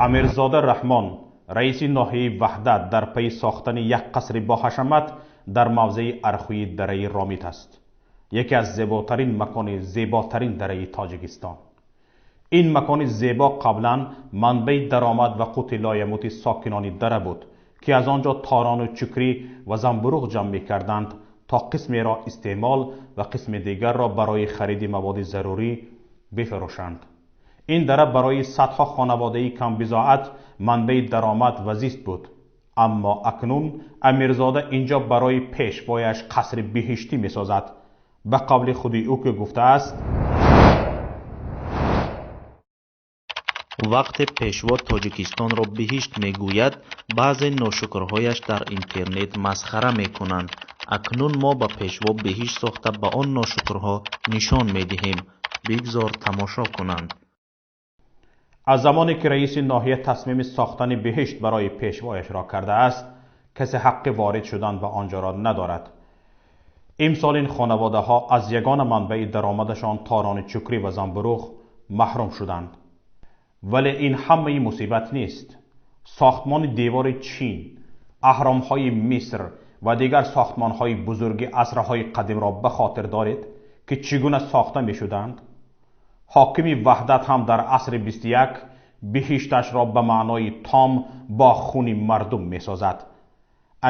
Амирзода Раҳмон, раиси ноҳияи Ваҳдат, дар пайи сохтани як қасри боҳашамат дар мавзеи Архуи дараи Ромит аст, яке аз зеботарин макони зеботарин дараи Тоҷикистон. Ин макони зебо қаблан манбаи даромад ва қути лоямути сокинони дара буд, ки аз он ҷо торону чукрӣ ва замбуруғ ҷамъ мекарданд то қисмеро истеъмол ва қисми дигарро барои хариди маводи зарурӣ бифурӯшанд. Ин дара барои садҳо хонаводаи камбизоат манбаи даромад ва зист буд. Аммо акнун Амирзода инҷо барои пешвояш қасри биҳиштӣ месозад. Ба қавли худи ӯ, ки гуфтааст: Вақте Пешво Тоҷикистонро биҳишт мегӯяд, баъзе ношукрҳояш дар интернет масхара мекунанд. Акнун мо ба Пешво биҳишт сохта, ба он ношукрҳо нишон медиҳем. Бигзор тамошо кунанд. Аз замоне ки раиси ноҳия тасмими сохтани биҳишт барои пешвояшро кардааст, касе ҳаққи ворид шудан ба он ҷоро надорад. Имсол ин хонаводаҳо аз ягона манбаи даромадашон, торони чукрӣ ва замбуруғ, маҳрум шуданд. Вале ин ҳамаи мусибат нест. Сохтмони девори Чин, аҳромҳои Миср ва дигар сохтмонҳои бузурги асрҳои қадимро ба хотир доред, ки чӣ гуна сохта мешуданд? Ҳокими Ваҳдат ҳам дар асри 21 биҳишташро ба маънои том бо хуни мардум месозад.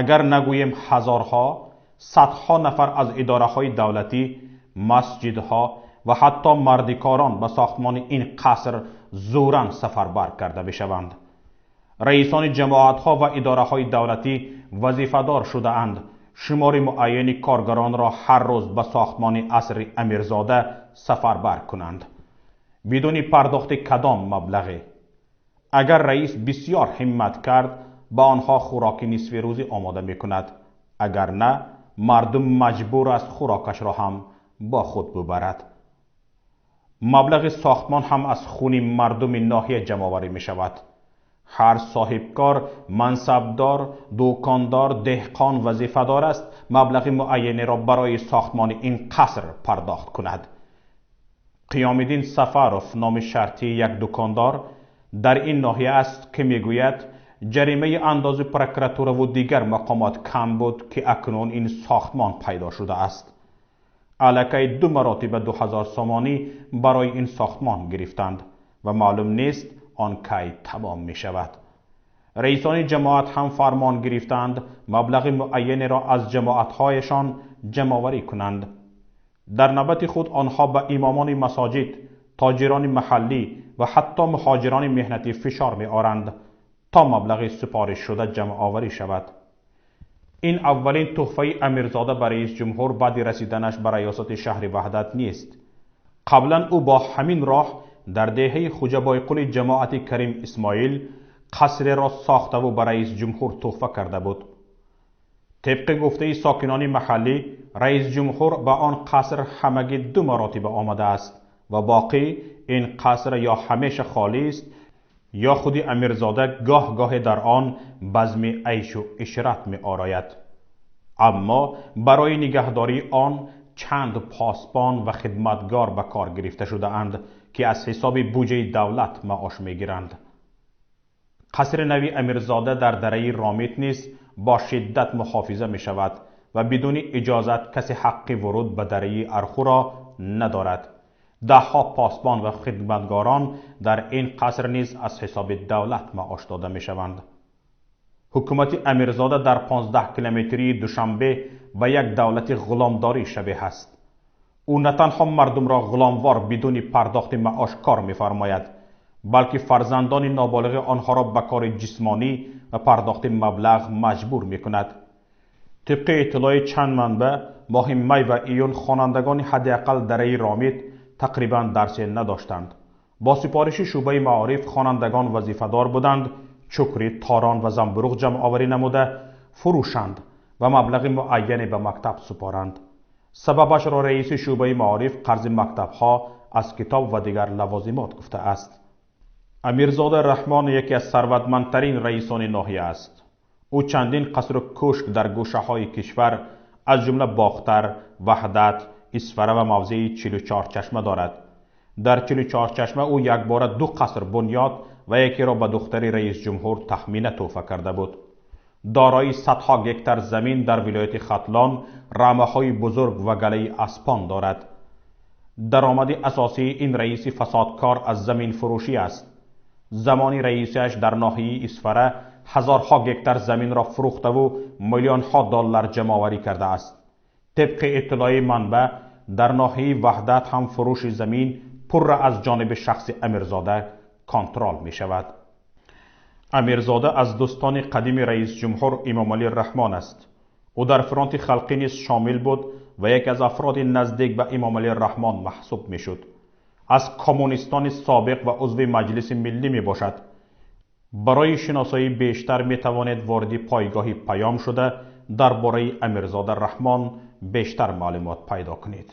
Агар нагӯем ҳазорҳо, садҳо нафар аз идораҳои давлатӣ, масҷидҳо ва ҳатто мардикорон ба сохтмони ин қаср зӯран сафарбар карда мешаванд. Раисони ҷамоатҳо ва идораҳои давлатӣ вазифадор шудаанд шумори муайяни коргаронро ҳар рӯз ба сохтмони асри Амирзода сафарбар кунанд, бидуни пардохти кадом маблағе. Агар раис бисёр ҳиммат кард, ба онҳо хӯроки нисфирӯзӣ омода мекунад, агар на, мардум маҷбур аст хӯрокашро ҳам бо худ бубарад. Маблағи сохтмон ҳам аз хуни мардуми ноҳия ҷамъоварӣ мешавад. Ҳар соҳибкор, мансабдор, дукондор, деҳқон вазифадор аст маблағи муайянеро барои сохтмони ин қаср пардохт кунад. Қиёмиддин Сафаров, номи шартии як дукондор дар ин ноҳия аст, ки мегӯяд, ҷаримаи андози прокуратураву дигар мақомот кам буд, ки акнун ин сохтмон пайдо шудааст. Аллакай ду маротиба 2000 сомонӣ барои ин сохтмон гирифтанд ва маълум нест, он кай тамом мешавад. Раисони ҷамоат ҳам фармон гирифтанд маблағи муайянеро аз ҷамоатҳояшон ҷамъоварӣ кунанд. Дар навбати худ онҳо ба имомони масоҷид, тоҷирони маҳаллӣ ва ҳатто муҳоҷирони меҳнатӣ фишор меоранд, то маблағи супоришшуда ҷамъоварӣ шавад. Ин аввалин тӯҳфаи Амирзода ба раис ҷумҳур баъди расиданаш ба раёсати шаҳри Ваҳдат нест. Қаблан ӯ бо ҳамин роҳ дар деҳаи Хуҷабойқули ҷамоати Карим Исмоил қасреро сохтаву ба раис ҷумҳур тӯҳфа карда буд. Тибқи гуфтаи сокинони маҳаллӣ, раис ҷумҳур ба он қаср ҳамагӣ ду маротиба омадааст ва боқӣ ин қаср ё ҳамеша холист, ё худи Амирзода гоҳ-гоҳе дар он базми айшу ишрат меорояд. Аммо барои нигаҳдории он чанд посбон ва хидматгор ба кор гирифта шудаанд, ки аз ҳисоби буҷаи давлат маош мегиранд. Қасри нави Амирзода дар дараи Ромит низ бо шиддат муҳофиза мешавад ва бидуни иҷозат касе ҳаққи вуруд ба дараи Архуро надорад. Даҳҳо посбон ва хидматгорон дар ин қаср низ аз ҳисоби давлат маош дода мешаванд. Ҳукумати Амирзода дар 15 километрии Душанбе ба як давлати ғуломдорӣ шабеҳ аст. Ӯ на танҳо мардумро ғуломвор бидуни пардохти маош кор мефармояд, балки фарзандони ноболиғи онҳоро ба кори ҷисмонӣ ва пардохти маблағ маҷбур мекунад. Тибқи иттилои чанд манбаъ, моҳи май ва июн хонандагони ҳадди ақал дараи Ромит тақрибан дарсе надоштанд. Бо супориши шӯъбаи маориф хонандагон вазифадор буданд чукрӣ, торон ва замбуруғ ҷамъоварӣ намуда фурӯшанд ва маблағи муайяне ба мактаб супоранд. Сабабашро раиси шӯъбаи маориф қарзи мактабҳо аз китоб ва дигар лавозимот гуфтааст. Амирзода Раҳмон яке аз сарватмандтарин раисони ноҳия аст. Ӯ чандин қасру кӯшк дар гӯшаҳои кишвар, аз ҷумла Бохтар, Ваҳдат, Исфара ва мавзеи 44 чашма дорад. Дар 44 чашма ӯ якбора ду қаср бунёд ва якеро ба духтари раисҷумҳур Таҳмина тӯҳфа карда буд. Дорои садҳо гектар замин дар вилояти Хатлон, рамаҳои бузург ва галаи аспон дорад. Даромади асосии ин раиси фасодкор аз заминфурӯшӣ аст. Замони раисиаш дар ноҳияи Исфара ҳазорҳо гектар заминро фурӯхтаву миллионҳо доллар ҷамъоварӣ кардааст. Тибқи иттилои манбаъ, дар ноҳияи Ваҳдат ҳам фурӯши замин пурра аз ҷониби шахси Амирзода контрол мешавад. Амирзода аз дӯстони қадими раисҷумҳур Эмомалӣ Раҳмон аст. Ӯ дар Фронти халқӣ низ шомил буд ва яке аз афроди наздик ба Эмомалӣ Раҳмон маҳсуб мешуд. Аз коммунистони собиқ ва узви Маҷлиси миллӣ мебошад. Барои шиносоии бештар метавонед вориди пойгоҳи Паём шуда, дар бораи Амирзода Раҳмон бештар маълумот пайдо кунед.